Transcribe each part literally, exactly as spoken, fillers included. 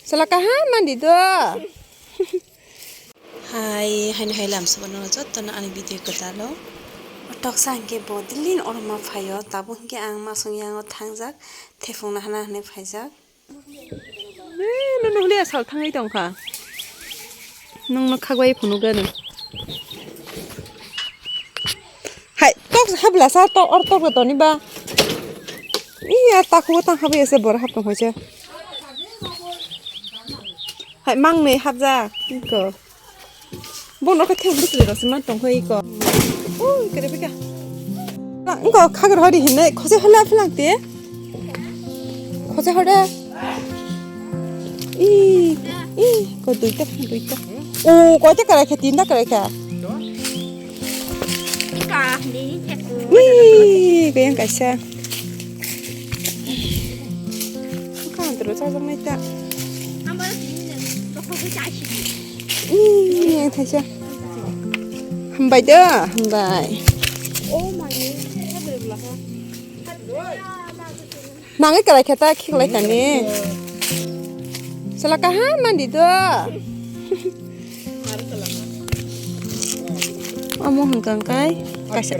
Sala kaham mandi do. Hai, haino hai lam sobo no joto no ani video kwtal o. Toksa hwnkhe bo dilin oroma phaio, tabuk hwnkhe ang masong yango thangjak, thepung nahana hinwi phaijak. Eh, no no hwlwi asal thangwi tongkha. Nung no khagwi phunukgani. Hai, tok habla sa to or tok toni ba. Iya, takhuk tang habai ase bor hap tong hoise. Hai, mang nei hapja. Iko. Bono khe theng bwsli rok se man tong kho iko. Ui, kere bika. Iko khagar hori hinai khose hola phalang te. Khose hore. I, i, ko duita, duita. O, koita karai kha, tinta karai kha. Ui, kayang kaisa. Buka antro chajak nai ta. Ih, yang thaisa. Hambai da, hambai. Nangwi kwlai khe ta khiklai kani. Sala kaham mandi do. Omo hwnkha kai kaisa.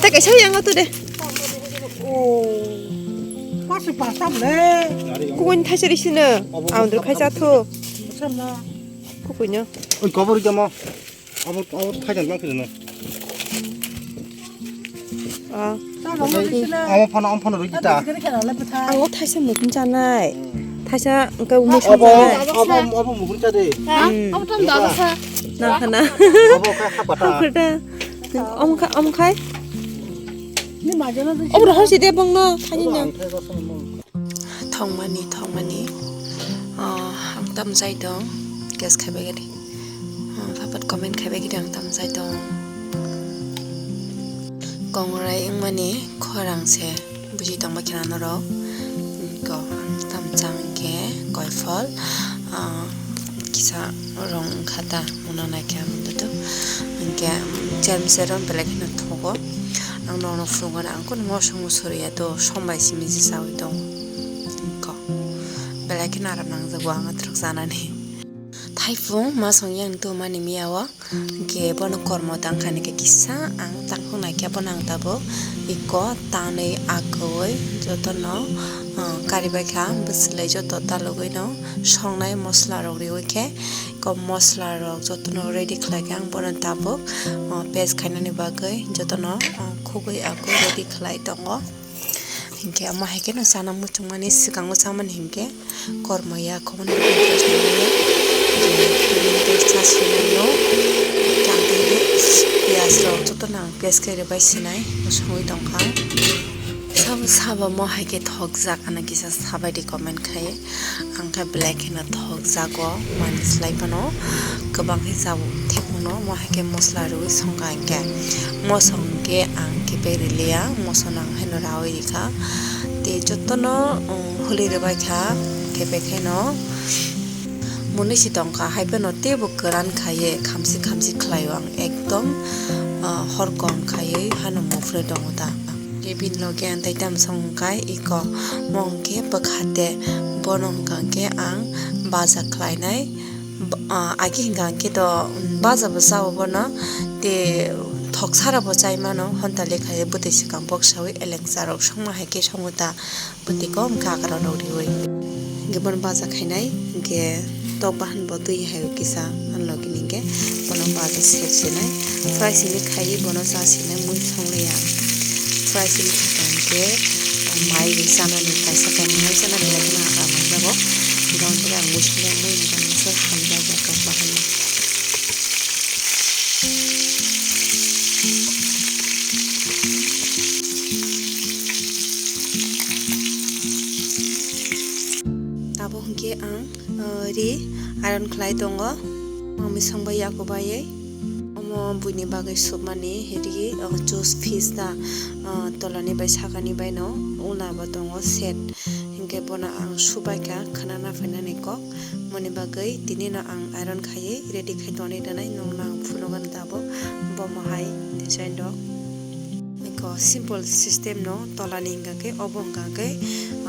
Ta kaisa yang to de. Kukuin thaisa risino. Aundru khaisa thu. Kukuino. Oi, kobor jamo. Abo, abo thaidan lang khilana. Ah. Abo phano, am phano roi kita. Ang o thaisa mukun chanai. Thaisa engka musa Abo, chanai. Abo, abo mukun cha de. Hmm. Abo tam da sa. Na khana. Abo kha kha pata. Khurda. Om kha, om khai. Ni majana de. Om rohor si de bongno thani na. Thongmani, thongmani, ah, ang tamjai tong, guess khaibai gadi. Ah, phapat comment khaibai gadi ang tamjai tong. Kongrai wngmani khorang se buji tongba khena norok. Ko ang tamjang khe koiphol, ah, kisa rong wngkha ta, mona naikhe ang dudu. Hwnkhe, chermse rok belai kheno thogo. Ang nokno phunukgana ang kunu mosong musu rwya do, sombai simi se chawi tongo. Ko. Belai kheno aram nangjago ang atrok chanani. Thaipung masong yang tumani miya o, hwnkhe bono kormo tangkha hwnkhe kisa ang tangkuk naikhe bono ang tabuk iko tanwi akwui jotono, ah, karibaikha bwswlwi joto talugwino songnai mosla rok riwi khe ko mosla rok jotono ready khlaikhe ang bono tabuk, ah, paste khainani bagwi jotono, ah, khugwi akwui ready khlai tongo. Hinkhe omo hai kheno chana muchungmani swkango chamani hinkhe kormo ya khoboni cha sinaino tangtwi piyaj rok jotono ang paste khe rwbai sinai songwi tongkha. Sabo sabo mo hai khe thokjak ano kisa sabaidi comment khai. Ang khe belai kheno thokjago, mani slai phano kwbang khe chao thekmano, mo hai khe mosla rwui songkha hinkhe. Mosong khe ang khe pek riliya, mosong ang haino raui rikha. Tei jotono, um, huli rwbaikha, khe pek haino. Mwnwi si tongkha, hai phano teibo kwran khaiwi khamsi khamsi khlaio ang ekdom, uh, hor kom khaiwi haino mufrwi tongo ta. Khe bini loge ang tei tamo song kai iko, mo hwnkhe bwkha te, bono hwnkha khe ang baja khlainai. B-, ah, agi hwnkha khe to, mm, baja bo chao bono, te thok sara bo chai mano, honta lekha ye bwtwi swkang bok saui elengsa rok songma hai khe songo ta, bwtwi kom kha kwrwng rok riui. Hwnkhe bono baja khainai, hwnkhe tok bahan bo twi hai kisa, ang logi ni hwnkhe bono baja sep sinai, fry simi khaiwi bono cha sinai, mui thongliya. Fry simi khaikha hwnkhe mai ri chanani kaisa kainwi mai chana belai kheno aka manjago. Hwnkhe ang mui songya mui ni kaisa hamjajak kok bahan. Tabuk hwnkhe ang, uh, ri iron khlai tongo. Ang misong bai yaku baiwi. Omo buini bagwi supmani ri, uh, juice piece da, uh, tolani bai sakani baino ula bo tongo set. Hinkhe bono ang subaikha khwnana phainani kok. Moni bagwi tinino ang iron khaiwi ready khai tongwi rwnai, nokno ang phunukgani tabuk bomo hai design rok. To simple system no tola ni hingka khe obo hingka khe,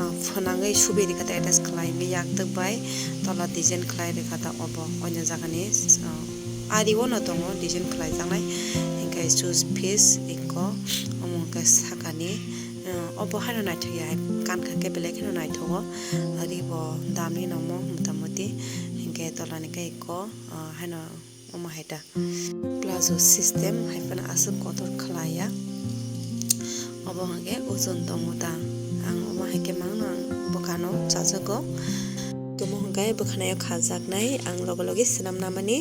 ah, phwnangwi subi rikha ta attach khlai mi yak twk bai tola design khlai rikha ta obo oino jaga ni, ah, ari o no tongo design khlai jaknai hingke choose piece ikko omo hingke saka ni, ah, obo haino naithok ya hai kan kha khe belai kheno naithogo ari bo dam ni no omo mota moti hingke tola ni khe ikko, ah, haino. Omo hai ta plazo system hai phano aswk kotor khlai ya. Obo hwnkhe ojon tongo ta. Ang omo hai khe mangno ang bwkhano chajago. Omo hwnkhe bwkhanayo khajaknai ang logi logi swnam namani.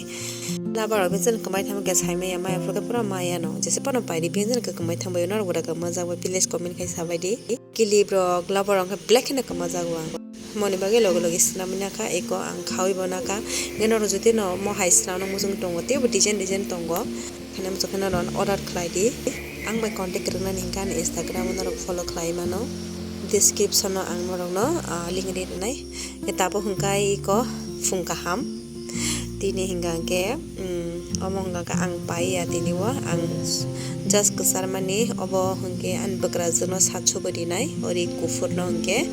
Labar rok bini kwmai thangma khe sai maya, maya phuru khe pura maya no. Jesa phano paidi bini kwmai thangbai norok bo da kwmajak bai please comment khai sabai di. Kilip rok, lover rok khe black kheno kwmajak o ang. Moni bagwi logi logi swnamwi nakha, eko ang khawi bo nakha. Hwnkhe norok jotino mohai swnamno muchung tongo, teibo design design tongo. Hwnkhe muchung khe norok order khlai di. Ang bai contact rwnani hwnkhe ani Instagram o norok follow khlai mano. Description o ang norokno, ah, link ri rwnai. Hwnkhe tabuk hwnkhe eko phung kaham. Tini hingka hingke, mm, omo hingka hingke ang pai ya tini o, ang just kwchar mani obo hingke ani bwkrajwk no sat subo rinai, ori kuphur no hingke,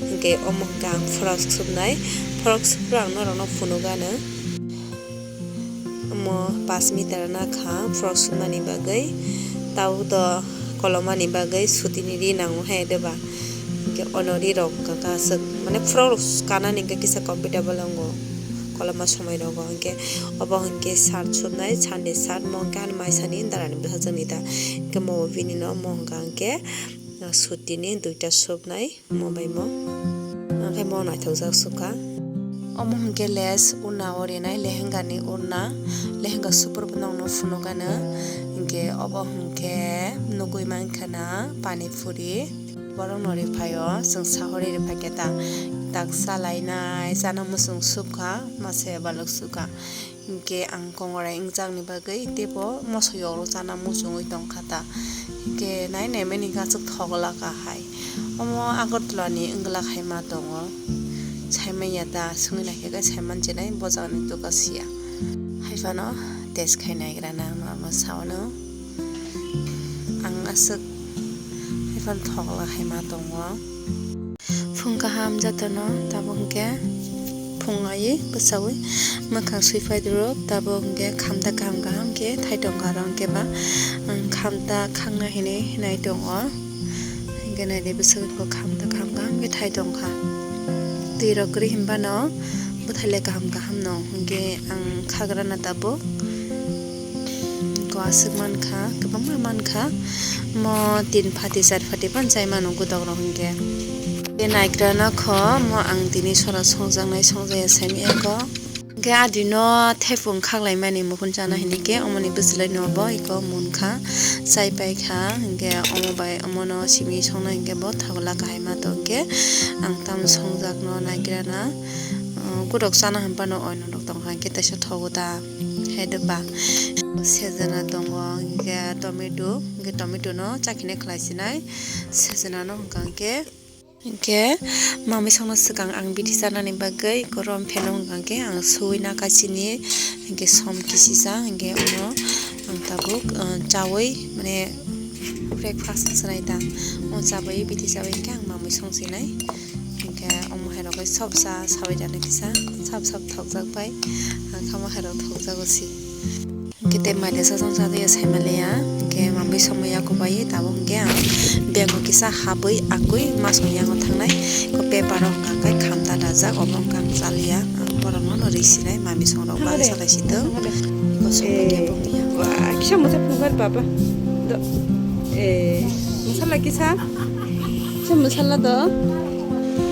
hingke omo hingke ang frock subnai, frock subro ang norok no phunuk gana. Omo pash meter na kha frock submani bagwi, tabuk do kolomani bagwi sutini ri nango hai de ba, hingke ono ri rok hingka aswk mane frock kanani hingke kisa comfortable wngo. Koloma somoi rogo hingke obo hingke shirt subnai Sunday shirt mo hingke ani maisani darani bwsajwkni ta hingke mo bini no mo hingka hingke sutini duita subnai mo bai mo hingke mo naithokjak sukha. Omo hingke lace urna o rinai lehenga ni urna lehenga super bo nokno phunukgano hingke obo hingke nugui mankha na pani puri. Borok no riphaio, chwng sahori riphaikhe ta, tak chalainai, chana muchung subkha, masa balwk subkha. Hinkhe ang kongrai wngjakni bagwi teibo moso yokro chana muchungwi tongkha ta. Hinkhe nai naimani hwnkhe aswk thok lakha hai. Omo Agartala ni wngla khaima tongo. Saimanya ta, swngwi naikhe khe saimansinai, bo jagani doga siya. Haiphano test khai naigra na ang norokno saono. Ang aswk haiphano thok lakhaima tongo. Phung kaham jotono tabuk hwnkhe phung aiwi bwchaui mwkhang sui phai rwrwk tabuk hwnkhe khamta kaham kaham khe thai tongkha aro hwnkhe ba ang khamta khakna hinwi nai tongo. Hwnkhe naidi bwswk khamta kaham kaham khe thai tongkha. Twi rok kwrwi hinbano bwthaile kaham kaham no hwnkhe ang khagrana tabuk. Ko aswk mankha, kwbangma mankha. Mo tin phati, char phati phano chai mano godok rok hwnkhe. Tei naikrano kho, mo ang tini sora songjaknai, songjaya simi ego. Hwnkhe adino thaiphung khaklaimani mukhun chana hinikhe, omoni bwchwlaino bo eko munkha, chai paikha. Hwnkhe omo bai omono simi songna hinkhe bo thagola kahai ma tongkhe, ang tamo songjakno naikrana. Godok chana hinphano oino rok tongkha, hwnkhe teisa thogo ta. Hai de ba. Sejana tongo, hingke tomato, hingke tomato no chakhinai khlai sinai. Sejana no hwnkha hingke, hingke mamwi songno swkang ang bithi chanani bagwi korom pheno hwnkha hingke ang suwi na kachini, hingke som kisisa, hingke ono ang tabuk, ah, chawi mane breakfast sanai ta. O chawi bithi chawi hingke ang mamwi song sinai. Hingke omo hai rok bai sob sa sawi rani kisa sab sab thokjak bai ang kha omo hai rok thokjago si. Hingke tei mailesa song sa twi sai maliya hingke mamwi somoi yaku bai tabuk hingke ang bag o kisa habwi akwi masong yango thangnai ko paper rok hingka khe khamta dajak obo hingka ang chaliya ang borok no ri sinai mamwi song rok bai salai si tong ko somoi yaku ya. Kisa musa phunukar baba do e musa lai kisa. Kisa masala do.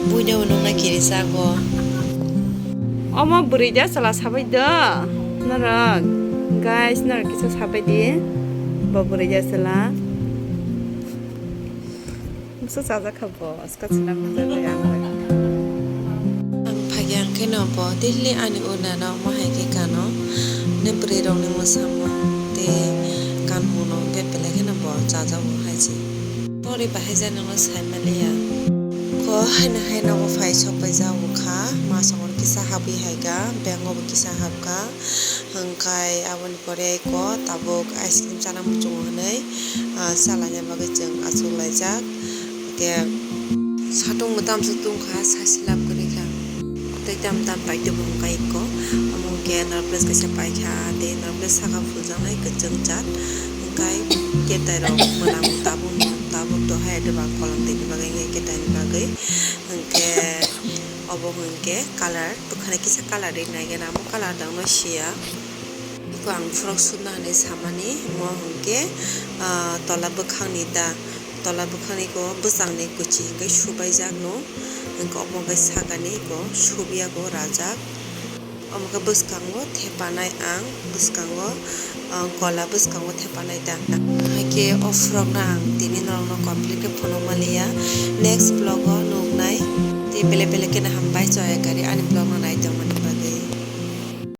Buino nungna kiri sago. Omo bwrwi da chwla sabai do. Norok guys, norok kisa sabai di. Bo bwrwi da chwla. Bwsa chajak kha bo, aska chwla mujak bai ang bai. Ang phagi ang khe no bo daily ani urnano omo hai khe kano. Ne bwrwi rokni mwsamung tei kanmung no bebele kheno bo chajago hai se. Pori bahai jani no sai maliya. Ko haino hai nogo phai sok pai ja o kha, masongo kisa habwi hai kha, bank o bo kisa hap kha, hwnkhe aboni pore ko tabuk ice cream chana muchungo hinwi, ah, chalaina bagwi chwng achuk laijak. Hwnkhe satung mwtam se tungkha, sasilap kwrwi kha. Tei tam tam paitubung kai ko. Omo hwnkhe nail polish kaisa paikha, tei nail polish saka phuljaknai kwchwng jat. Hwnkhe ketai rok mwnang tabuk tabuk to hai de ba kolom twi ni bagwi, hwnkhe ketai ni bagwi. Hwnkhe obo hwnkhe colour, bwkhani kisa colour ri nai gana, omo colour dangno siya. Iko ang frock sutna hinwi samani, omo hwnkhe, ah, tola bwkhakni da, tola bwkhakni ko bwsangni kuchi hwnkhe subaijakno, hwnkhe omo hwnkhe sakani ko subya ko rajak. Omo khe bwskango thepanai ang, bwskango, ah, kola bwskango thepanai da. Haikhe o frock no ang tini norokno complete khe phunukma liya. Next vlog o nuknai. Tei belai belai kheno hambai choya kari ani vlog no naitong.